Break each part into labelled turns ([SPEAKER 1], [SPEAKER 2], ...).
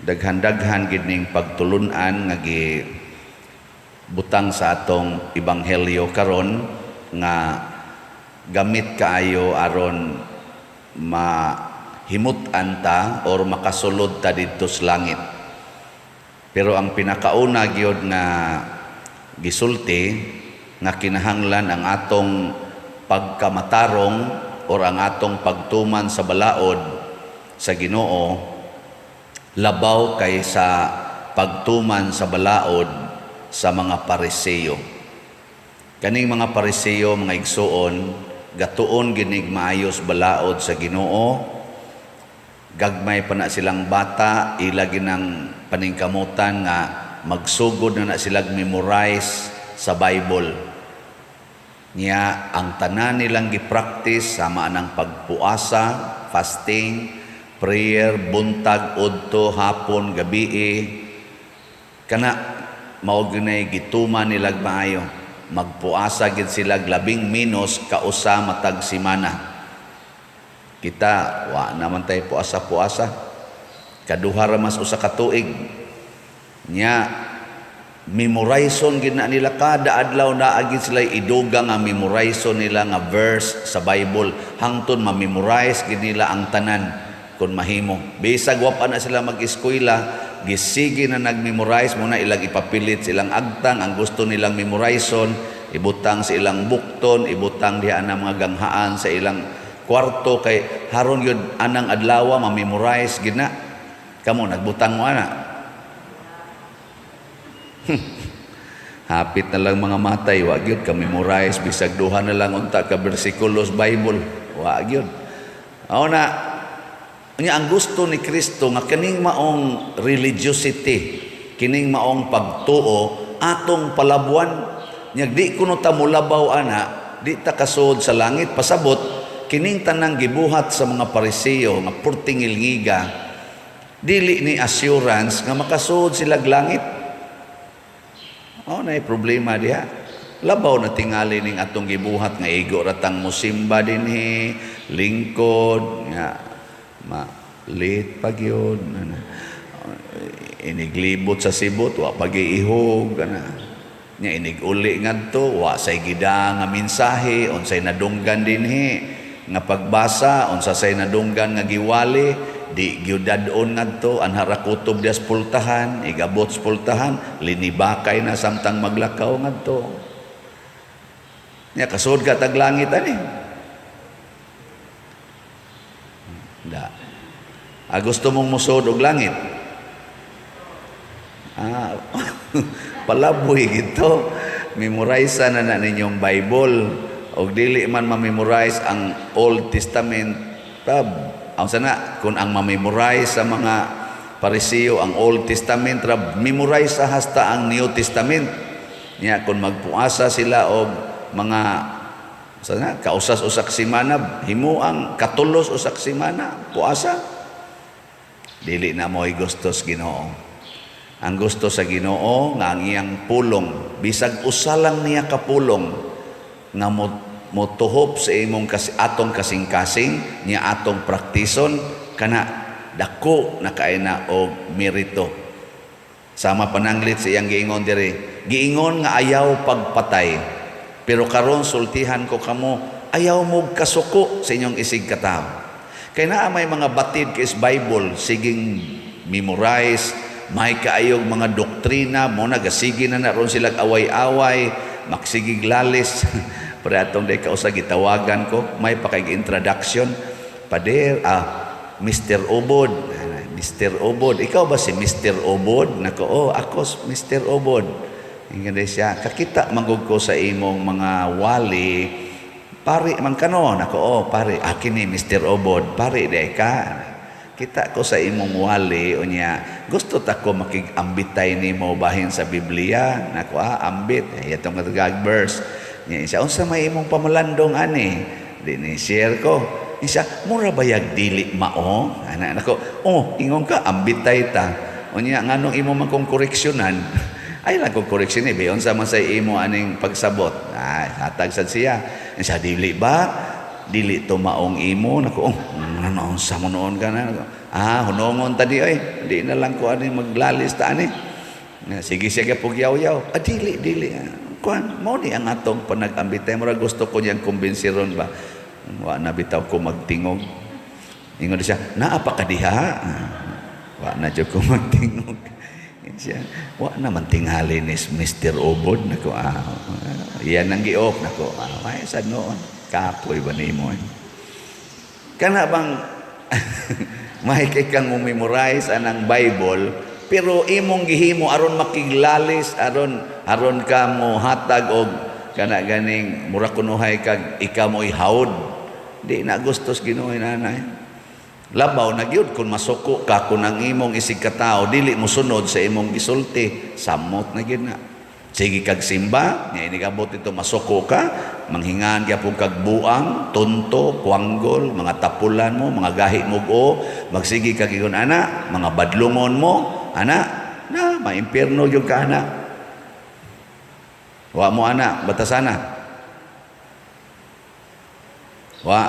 [SPEAKER 1] Daghan-daghan gid ning pagtulunan nga gi butang sa atong ebanghelyo karon nga gamit kaayo aron mahimut-an ta or makasulod ta didto sa langit. Pero ang pinakauna gyud nga gisulti nga kinahanglan ang atong pagkamatarong or ang atong pagtuman sa balaod sa Ginoo labaw kaysa pagtuman sa balaod sa mga Pariseo. Kaning mga Pariseo, mga igsuon, gatuon ginig maayos balaod sa Ginoo. Gagmay pa na silang bata, ila ginang paningkamutan nga magsugod na na silang memorize sa Bible. Niya ang tanan nilang gipractice sama anang pagpuasa, fasting, prayer, buntag, udto, hapon, gabii. Kana mao ginay gituman nilag maayo. Magpuasa gid sila labing menos kausa matag semana. Kita wa naman tay puasa-puasa. Kaduha ra mas usa ka tuig. Nya memorizon gid na nila kada adlaw, naa gid sila idugang nga memorizon nila nga verse sa Bible hangtod ma-memorize gid nila ang tanan kung mahimo. Bisag wa pa na sila mag-eskwela, gisige na nag-memorize mo na ilang ipapilit silang agtang ang gusto nilang memorizon, ibutang sa ilang bukton, ibutang diha ang mga ganghaan sa ilang kwarto kay haron yun anang adlaw ma-memorize gid na. Kamo, nagbutang mo ana? Hapit na lang mga matay, wa gyud ka memorize bisag duha na lang unta ka bersikulos Bible, wa gyud. Mao na nya ang gusto ni Kristo nga kining maong religiosity, kining maong pagtuo atong palabuan. Nya di kuno ta molabaw ana, di ta kasud sa langit. Pasabot kining tanang gibuhat sa mga Pariseo nga purting ngilngiga, dili ni assurance nga makasuod sila langit. Mao na problema diha. Labaw na tingali ning atong gibuhat nga igo ratang musimba dinhi, lingkod, nga ma late pa gyud ana. Iniglibot sa sibot, wa pag-iihog ana. Nya inig uli ngadto, wa say gida nga mensahe, unsay nadunggan dinhi nga pagbasa, unsa say nadunggan nga giwali, di gyud dad-on ngadto, anha ra kutob dias pultahan, igabot sa pultahan, linibakay na samtang maglakaw ngadto. Nya kasud ka tag langit ani? Da. Ah, gusto mong musod og langit? Ah, palaboy gito. Memorize na na ninyong Bible. Og dili man ma-memorize ang Old Testament, tab. Ang sana, kung ang ma-memorize sa mga Pariseo ang Old Testament, rab memorize sa hasta ang New Testament. Nya kung magpuasa sila og mga sana kausas usak semana, himo ang katulos usak semana puasa, dili na mo'y gustos Ginoo. Ang gusto sa Ginoo nga ang iyang pulong, bisag usa lang niya ka pulong nga mo motuhop sa imong kasi, atong kasing-kasing niya atong praktison, kana dako na kay na og merito. Sama pananglit sa iyang giingon diri, giingon nga ayaw pagpatay, pero karon sultihan ko kamo, ayaw mo kasuko sa inyong isig katawo. Kay naa may mga batid kay Bible, siging memorize, may kaayog mga doktrina mo, nagasige na na ron sila away-away, maksigig lalis. Pero atong day kausa gitawagan ko, may pa kay introduction. "Pader, ah, Mr. Obod. Mr. Obod. Ikaw ba si Mr. Obod?" Nako, "Oh, ako Mr. Obod." Ingon siya, "Kakita manggug ko sa imong mga wali, pari man kano." Nako, "Oh, pari." "Ah, kini Mr. Obod, pari day ka. Kita ko sa imong wali, unya, gusto ta ko makig-ambitay nimo bahin sa Biblia." Nako, "Ah, ambit." Itong katagag verse. Nya siya, "Unsa may imong pamalandong ani?" Di ni share ko. Siya, "Mura bayag dili mao?" Ana, nako, "Oh, ingon ka, ambitay ta. Unya, nganong imo man kong koreksyonan?" Ay lang kong koreksyon eh, unsa man sa imo aning pagsabot. Ah, hatag sad siya. Siya, "Dili ba? Dili to maong imo." Nako, oh. Ano sa mo noon ka na? Ah, hunongon ta di oy. Di na lang ko ani maglalis ta ani. Sige siya ka pugyaw-yaw. Ah, dili, dili. Kuan, mao ni ang atong panag-ambitay. Mura gusto ko niyang kumbinsiron ba. Wa na bitaw ko magtingog. Ingon siya, naa pa ka diha. Wa na jud ko magtingog. Siya, wa naman tingali ni Mr. Obod. Nako, iyan ang gi-off. Nako, ay, sa noon. Kapoy ba nimo, eh? Kana bang may kay kang memorize anang Bible, pero imong gihimo aron makiglalis, aron aron ka mo hatag og kana ganing mura kunuhay kag ikaw mo ihawd, di na gustos Ginoo nanay. Labaw na gyud kung masuko ka, kung ang imong isig katao dili mo sunod sa imong gisulti, samot na gyud na. Sige kag simba, nga inigabot ito masuko ka, manghingan gyapon kag buang, tonto, kuanggol, mga tapulan mo, mga gahi mo o, magsige kag ingon ana, mga badlungon mo, ana, na maimpierno gyud ka ana. Wa mo ana, batasana. Wa.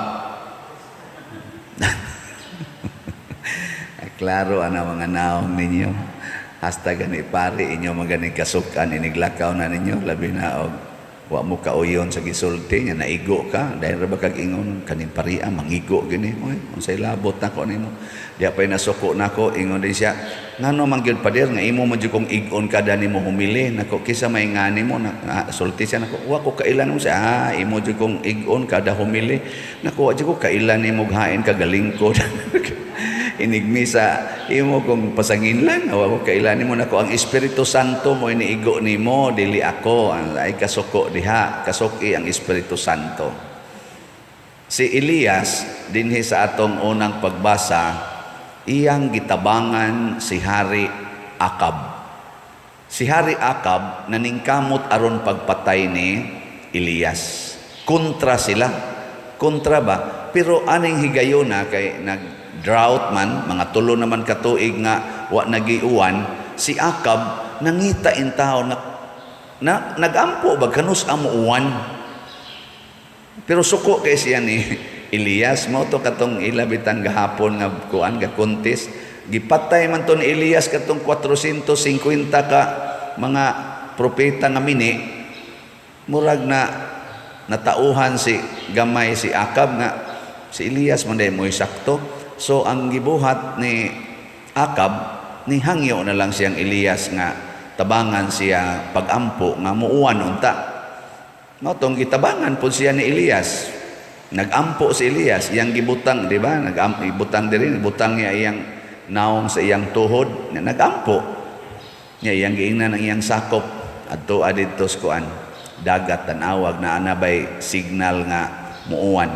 [SPEAKER 1] Klaro ana mga naong ninyo. Hasta gani pare inyo magani kasukan iniglakaw na ninyo, labi na og wa mo kauyon sa gisulti nga naigo ka dahil ra ba kag ingon kaning paria mangigo gini, oy, unsay labot nako nimo, di pa nasuko nako. Ingon din siya, ngano man gyud, pader, nga imo man jud kong igon kada nimo humili nako, kisa may ngani mo na, sulti siya nako, wa ko kailan mo siya, imo jud kong igon kada humili nako, wa jud ko kailan nimo hain kagalingkod inigmisa imo kong pasangin lang, wa ko kailan nimo. Nako, ang Espiritu Santo mo iniigo nimo, dili ako. Ang ay kasuko diha, kasuki ang Espiritu Santo. Si Elias dinhi sa atong unang pagbasa, iyang gitabangan si Hari Akab. Si Hari Akab naningkamot aron pagpatay ni Elias. Kontra sila, kontra ba, pero aning higayona kay nag drought man, mga 3 naman katuig nga wa nagiuwan. Si Akab nangita in tao na nagampo ba kanus amo uwan. Pero suko kay siya ni Elias. Mao to katong ilabitang gahapon nga kuan ga contest. Gipatay man to ni Elias katong 450 ka mga propeta nga mini. Murag na natauhan si gamay si Akab nga si Elias man day mo'y sakto. So ang gibuhat ni Akab, ni hangyo na lang siyang Elias nga tabangan siya pagampo nga muuwan unta. Mao tong gitabangan pud siya ni Elias. Nagampo si Elias, iyang gibutang, di ba? Nagampo, ibutang diri, butang niya iyang naong sa iyang tuhod, nagampo. Niya iyang giingnan ang iyang sakop adto adito sa kuan dagat, tanawag na anabay signal nga muuwan.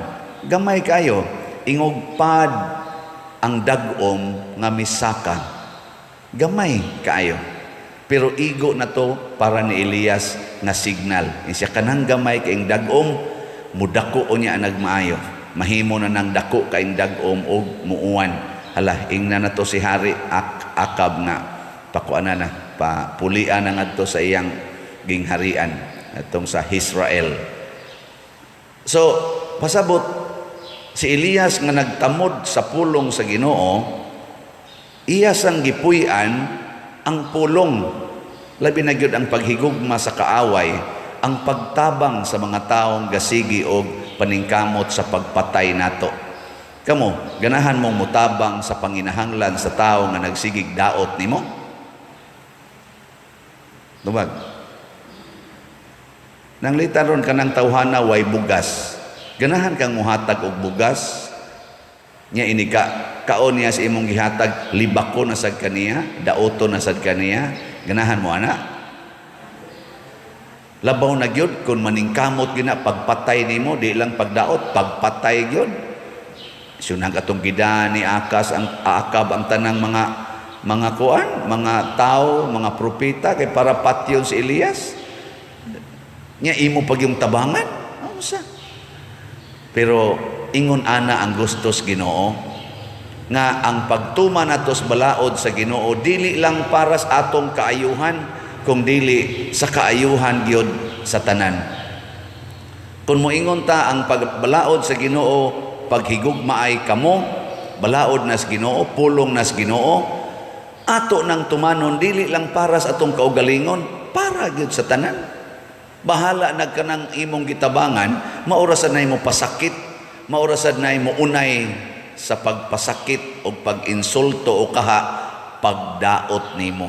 [SPEAKER 1] Gamay kayo, ingog pad ang dag-om nga misaka. Gamay kaayo. Pero igo na to para ni Elias nga signal. Siya kanang gamay kaing dag-om, mudako o niya nagmaayo. Mahimo na nang dako kaing dag-om og muuwan. Hala, ingna na to si Hari Akab nga pakuan na, papulian na ngadto sa iyang gingharian atong sa Israel. So, pasabot si Elias nga nagtamod sa pulong sa Ginoo, iya sang gipuy-an ang pulong. Labi na gyud ang paghigugma sa kaaway, ang pagtabang sa mga taong gasigi og paningkamot sa pagpatay nato. Kamo, ganahan mong mutabang sa panginahanglan sa tao nga nagsigig daot nimo? Tubag. Nanglitan ron kanang tawhana way bugas. Ganahan kang muhatag og bugas nya ini ka kaon niya sa imong gihatag, libako na sad kaniya, daoto na sad kaniya, ganahan mo ana? Labaw na gyud kung maningkamot gyud na pagpatay nimo, di lang pagdaot, pagpatay gyud. Sunang atong gidani Akas ang Akab ang tanang mga kuan, mga tao, mga propeta kay para patyon si Elias. Nya imo pag yung tabangan, unsa? Pero ingon ana ang gustos Ginoo nga ang pagtuma nato sa balaod sa Ginoo dili lang para sa atong kaayuhan, kung dili sa kaayuhan gyud sa tanan. Kung moingon ta ang pagbalaod sa Ginoo paghigugmaay kamo, Balaod nas Ginoo, pulong nas Ginoo. Ato nang tumanon dili lang para sa atong kaugalingon, para gyud sa tanan. Bahala na kanang imong gitabangan, maura sad na imo pasakit, maura sad na imo unay sa pagpasakit o pag-insulto o kaha pagdaot nimo.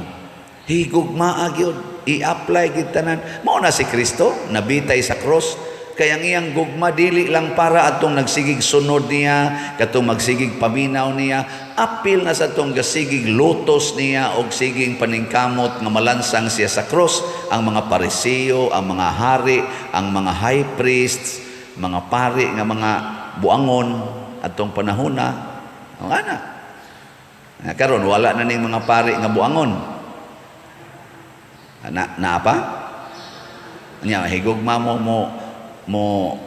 [SPEAKER 1] Higugmaa gyud, i-apply gyud tanan. Mao na si Kristo, nabitay sa cross, kaya ang iyang gugma dili lang para atong nagsigig sunod niya, katong magsigig paminaw niya, apil na sa atong gasigig lutos niya og siging paningkamot nga malansang siya sa cross, ang mga Pariseo, ang mga hari, ang mga high priests, mga pari nga mga buangon atong panahona. Ang ana. Na karon wala na ning mga pari nga buangon. Na naa pa? Nya higugma mo mo mo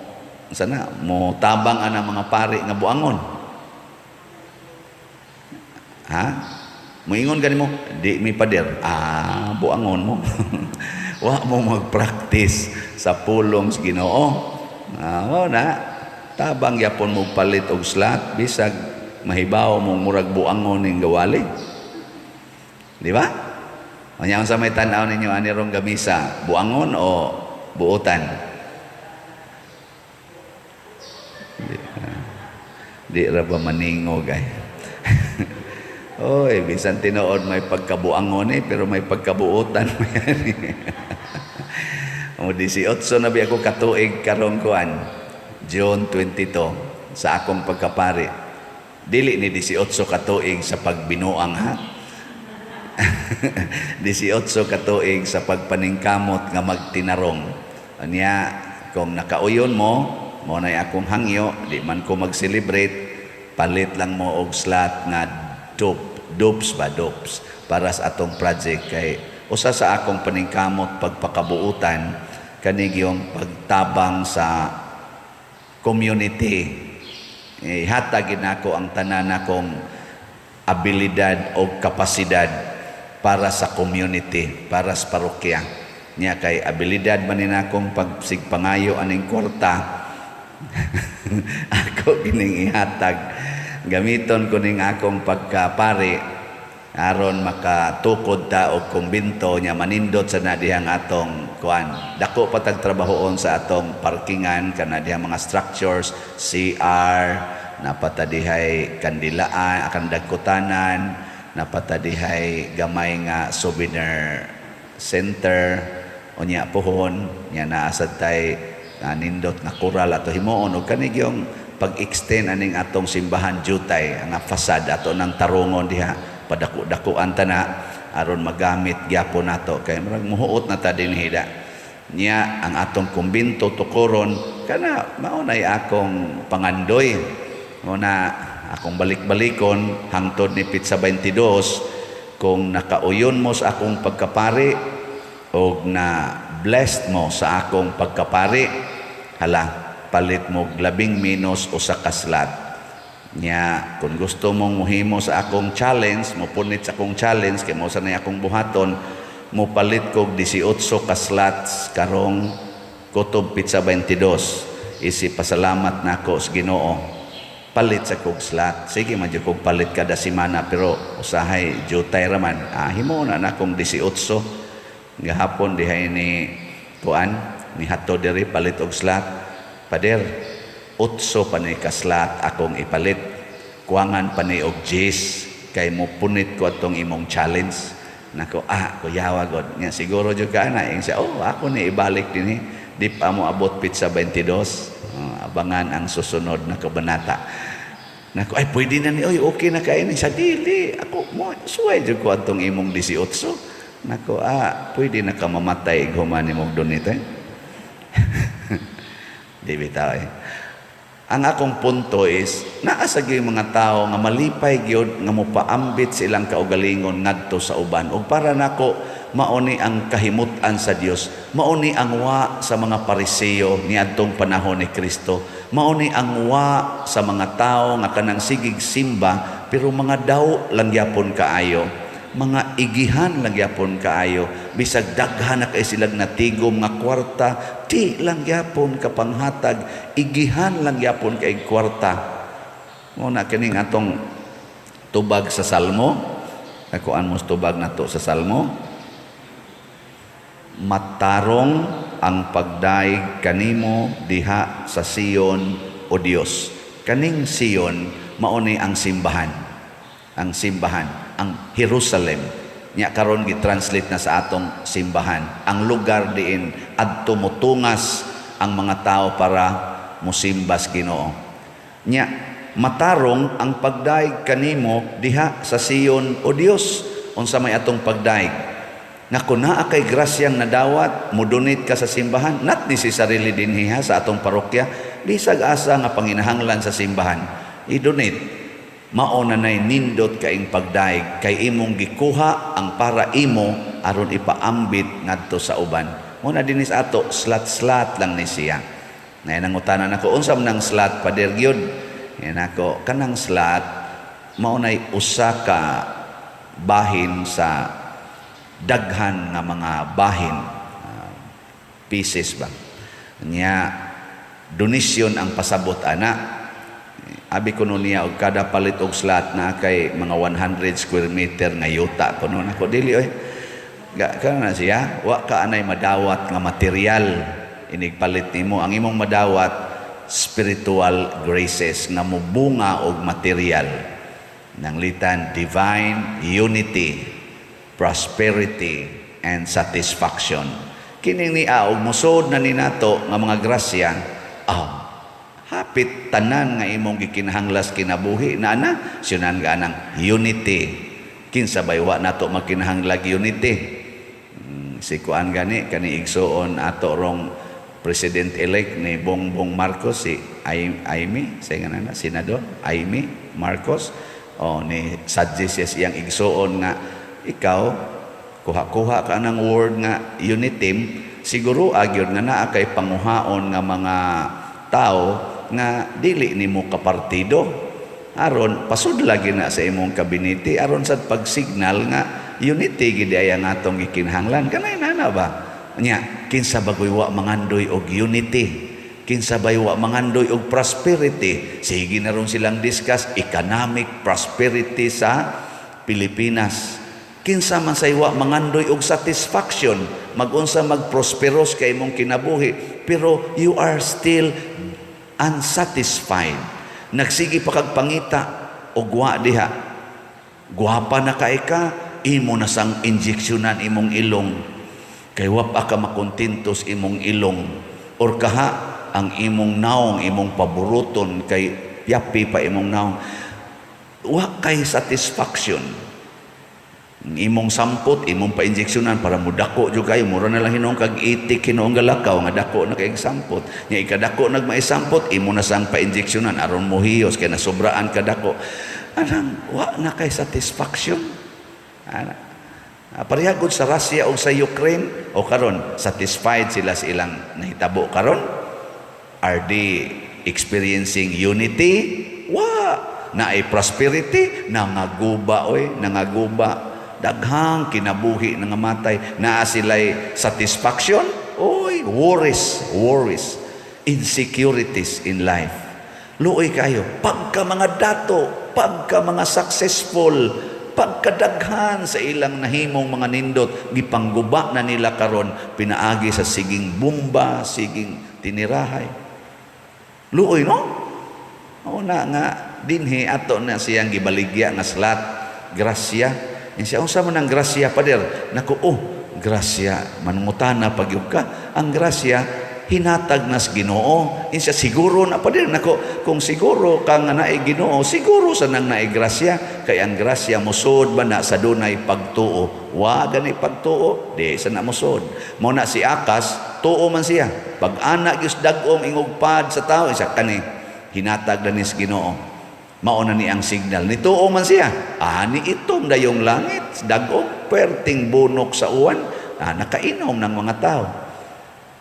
[SPEAKER 1] sana mo tabang ana mga pari nga buangon. Ha? Moingon gani mo, di mi pader. Ah, buangon mo. Wa mo mag-practice sa pulong sa Ginoo. Ah, mao na. Tabang gyapon mo palit og slot bisag mahibaw mo murag buangon ning gawali. Di ba? Unya, unsa may tan-aw ninyo ani rong gamisa, buangon o buotan? Di, di ra ba maningog ay? Oy, bisan tinuod may pagkabuangon eh, pero may pagkabuotan mo yan. O 18 na bi ako katuig karong kuan, June 22 sa akong pagkapari. Dili ni 18 katuig sa pagbinuang ha. 18 katuig sa pagpaningkamot nga magtinarong. Anya, kung nakauyon mo, mo na'y akong hangyo, di man ko mag-celebrate, palit lang mo og slot nga dope, dopes ba, dopes, para sa atong project kay usa sa akong paningkamot pagpakabuutan kanig yung pagtabang sa community. Eh, hatag nako ang tanan akong abilidad o kapasidad para sa community, para sa parokya. Nya kay abilidad man ni nakong pagsigpangayo aning kwarta, ako gining ihatag. Gamiton ko ning akong pagkapari aron makatukod ta og kumbinto nya manindot sa na dihang atong kuan. Dako pa tag trabahoon sa atong parkingan, kana dihang mga structures, CR, napata dihay kandilaan, akan dagkutanan, napata dihay gamay nga souvenir center, unya pohon nya naa sad tay nindot nga kural ato himuon og kanig yung pag-extend aning atong simbahan jutay ang fasad ato ng tarungon diha, padako-dakuan ta na aron magamit gyapon nato kay murag muhuot na ta dinhi da. Nya ang atong kumbinto tukoron kana, mao nay akong pangandoy, mao na akong balik-balikon hangtod ni Pitsa 22. Kung nakauyon mo sa akong pagkapari og na blessed mo sa akong pagkapari, hala, palit mo labing minus usa ka slot. Nya kung gusto mong muhimo sa akong challenge, mo punit sa akong challenge kay mo sa na akong buhaton, mo palit kog 18 ka slots karong Kutob Pitsa 22. Isi pasalamat nako sa Ginoo, palit sa kog slot. Sige man jud kog palit kada semana, pero usahay jutay ra man. Ah, himo na nakong 18. Gahapon dihay ni kuan ni hato diri palit og slot. "Pader, 8 pa ni ka slot akong ipalit. Kuwangan pa ni og 10 kay mo punit ko atong imong challenge." Nako, "Ah, kuyawa god." Nga siguro jud ka na ing siya, "Oh, ako ni ibalik dinhi. Di pa mo abot pitsa 22. Oh, abangan ang susunod na kabanata." Nako, "Ay, pwede na ni, oy, okay na kayo ni." Sa dili, ako mo, suway jud ko atong imong 18. Nako, "Ah, pwede na ka mamatay human ni mong donate." Eh. Di bitaw eh. Ang akong punto is, naa sa gyud mga tao nga malipay gyud nga mopaambit silang kaugalingon ngadto sa uban. Ug para nako, mao ni ang kahimut-an sa Dios. Mao ni ang wa sa mga Pariseo niadtong panahon ni Kristo. Mao ni ang wa sa mga tao nga kanang sigig simba pero mga daw lang gyapon kaayo. Mga igihan lang gyapon kaayo. Bisag daghan na kay silang natigom nga kwarta, di lang gyapon kapanghatag, igihan lang gyapon kay kwarta. Mo na kining atong Tubag sa Salmo. Nakuan mo sa tubag nato sa Salmo. "Matarong ang pagdayeg kanimo diha sa Sion, O Dios." Kaning Sion mao ni ang simbahan. Ang simbahan, ang Jerusalem. Nya karon gi-translate na sa atong simbahan. Ang lugar diin adto motungas ang mga tao para musimbas Ginoo. Nya matarong ang pagdayeg kanimo diha sa Sion, O Dios. Unsa may atong pagdayeg? Nga kung naa kay grasyang nadawat, mo-donate ka sa simbahan, not necessarily dinhi ha, sa atong parokya, bisag asa nga panginahanglan sa simbahan, i-donate. Mao na nay nindot kaing pagdayeg kay imong gikuha ang para imo aron ipaambit ngadto sa uban. Mo na dinis ato, slot-slot lang ni siya. Na nangutana nako, "Unsa man ang slot, Pader gyud?" Yan ako, kanang slot mao nay usa ka bahin sa daghan nga mga bahin, pieces ba. Nya donation ang pasabot ana. Abi kuno niya og kada palit og slot na kay mga 100 square meter nga yuta kuno. Nako, dili oy. Ga kana siya, wa ka anay madawat nga material inig palit nimo. Ang imong madawat, spiritual graces nga mobunga og material. Nanglitan divine unity, prosperity and satisfaction. Kining niya og musod na ni nato nga mga grasya, hapit tanan nga imong gikinahanglas kinabuhi na ana syunan ka anang unity. Kinsa bay wa nato makinahanglag unity? Si kuan gani, kani igsuon ato rong president elect ni Bongbong Marcos, si Imee, sa nga na senador Imee Marcos, oh, ni suggest siya siyang igsuon nga ikaw kuha-kuha ka ng word nga unity, siguro agyod nga naa kay panguhaon nga mga tao nga dili nimo kapartido aron pasud lagi na sa imong kabinete, aron sad pag-signal nga unity gid ay ang atong gikinahanglan. Kanay nana ba nya, kinsa bagoy wa mangandoy og unity? Kinsa bay wa mangandoy og prosperity? Sige na ron silang discuss economic prosperity sa Pilipinas. Kinsa man say wa mangandoy og satisfaction? Magunsa magprosperos kay imong kinabuhi, pero you are still unsatisfied. Nagsige pa kag pangita og wa diha. Gwapa na kay ka, imo na sang injeksyonan imong ilong kay wa pa ka makontento sa imong ilong, or kaha ang imong naong imong paburuton kay yapi pa imong naong, wa kay satisfaction. Imong sampot, imong pa-injeksyonan para mudako jud kayo, mura na lang hinuon kag itik hinuon galakaw nga dako na kay sampot. Nya ikadako nagmaisampot, imo na sang pa-injeksyonan aron mohiyos kay nasobraan ka dako. Anang wa na kay satisfaction. Ana. Pareha gud sa Russia o sa Ukraine o karon, satisfied sila sa ilang nahitabo karon? Are they experiencing unity? Wa. Naay prosperity? Nangaguba oy, nangaguba. Daghang kinabuhi nangamatay. Naa sila'y satisfaction? Oy, worries, worries, insecurities in life. Luoy kayo. Pagka mga dato, pagka mga successful, pagkadaghan sa ilang nahimong mga nindot, gipangguba na nila karon pinaagi sa siging bomba, siging tinirahay. Luoy, no? O na nga dinhi ato na siyang gibaligya nga slot, grasya. Siya, "Unsa man ang grasya, Pader?" Naku, oh, grasya, manungutana pagyud ka. Ang grasya, hinatag nas Ginoo. Siya, "Siguro na, Pader?" Nako, kung siguro ka nga naay Ginoo, siguro sa nang naay grasya. Kay ang grasya musod ba na sa dunay pagtuo. Wa gani pagtuo, di sa na musod. Mo na si Akas, tuo man siya. Pag anak gyud dag-om ingugpad sa tao, isa kani hinatag na nis Ginoo. Mao na ni ang signal. Nituo man siya. Ani itom dayong langit, dag-om, perting bunok sa uwan, nakainom ng mga tao.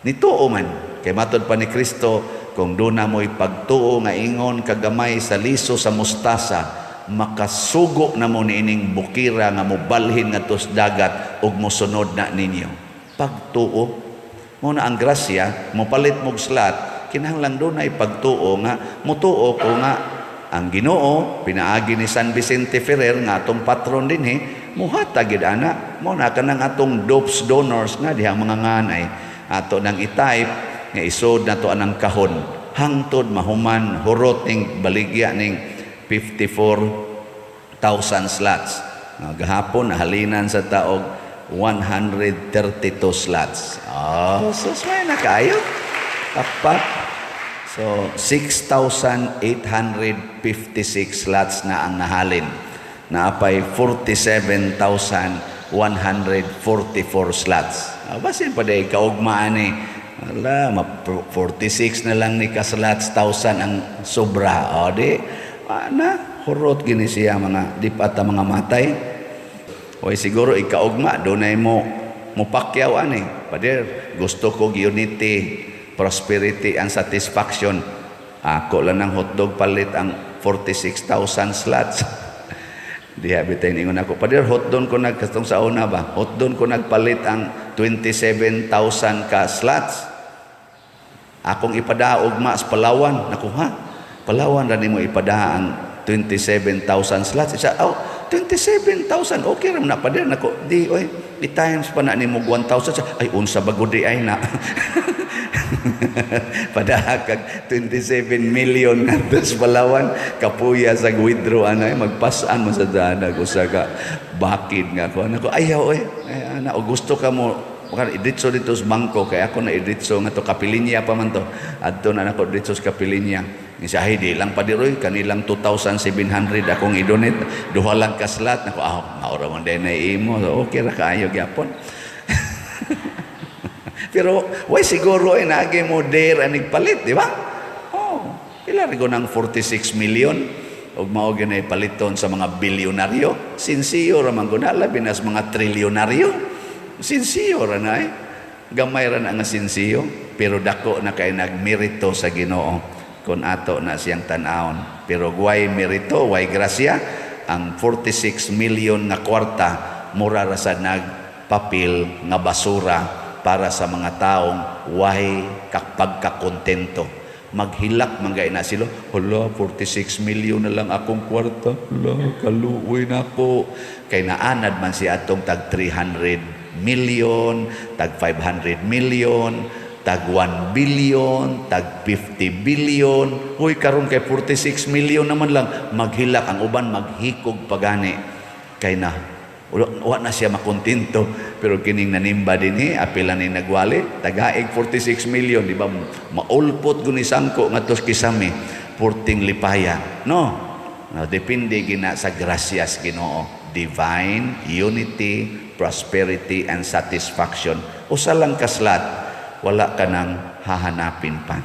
[SPEAKER 1] Nituo man. Kay matod pa ni Kristo, kung doon na mo'y pagtuo nga ingon kagamay sa liso sa mustasa, makasugo na mo niining bukira nga mobalhin nga sa dagat ug mosunod na ninyo. Pagtuo. Mo na ang grasya, mopalit mog slot, kinahanglan doon ay pagtuo nga mutuo ko nga Ang Ginoo pinaagi ni San Vicente Ferrer nga atong patron dinhi, muhatag gid ana. Mo na kanang atong dopes donors nga dihang mga nganay ato nang i-type nga isod nato anang kahon hangtod mahuman hurot ning baligya ning 54,000 slots. Gahapon nahalinan sa taog 132 slots. Oh, sus, may na kaayo. Pakpak. So, 6,856 slots na ang nahalin. Naapay 47,144 slots. Ah, basin pa day kaugmaan ni. Ala, 46 na lang ni ka slots thousand ang sobra. O di, ana, hurot gini siya mga di pa ta mga matay. Oy, siguro ikaugma dunay mo mupakyaw ani. "Pader, gusto ko unity, prosperity and satisfaction. Ako lang ng hotdog palit ang 46,000 slots." Diha bitay ningon ako, "Pader, hotdog ko nag katong sa una ba? Hotdog ko nagpalit ang 27,000 ka slots. Akong ipadaog ma sa Palawan." Naku ha, Palawan ra nimo ipada ang 27,000 slots. Isa, "Oh, 27,000, okay ra man na, pader." "Nako, di oy, i-times pa na nimo 1,000." "Ay, unsa ba gud di ay na?" Padaha kag 27 million ngadto sa Palawan, kapuya sa withdraw anay, magpasan mo sa danag usa ka bakid nga ko. Nako, ayaw oy. Ay, ana, o gusto ka mo baka idritso dito sa bangko kay ako na idritso nga to Kapilinya pa man to. Adto na nako dritso sa Kapilinya. Ni siya, "Ay, di lang pa diroy, kanilang 2,700 akong i-donate. Duha lang ka slot." Nako, "Ah, maura man din na imo." So, okay ra kaayo gyapon. Pero way siguro ay naagi mo dare anig palit, di ba? Oh, pila ra ng 46 million ug mao gyud paliton sa mga bilyonaryo. Sinsiyo ra man gud na, labi na sa mga trilyonaryo. Sinsiyo ra na eh. Gamay ra na nga sinsiyo, pero dako na kay nagmerito sa Ginoo kung ato na siyang tan-awon. Pero way merito, way grasya, ang 46 million nga kwarta mura ra sa nagpapil nga basura para sa mga taong way pagkakontento. Maghilak man gay na sila. "Hala, 46 million na lang akong kwarta. Hala, kaluoy na ako." Kay naanad man si atong tag 300 million, tag 500 million, tag 1 billion, tag 50 billion. Uy, karon kay 46 million naman lang. Maghilak ang uban, maghikog pagani. Kay na wala, wa na siya makontento. Pero kining nanimba din apila ni nagwali, tagaig 46 million, di ba? Maulpot guni sangko ngadto sa kisami, purting lipaya. No. No, depende gina sa grasyas Ginoo. Divine unity, prosperity and satisfaction. Usa lang ka slot, wala ka nang hahanapin pa.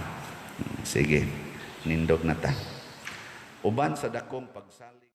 [SPEAKER 1] Sige, nindog na ta. Uban sa dakong pagsalig.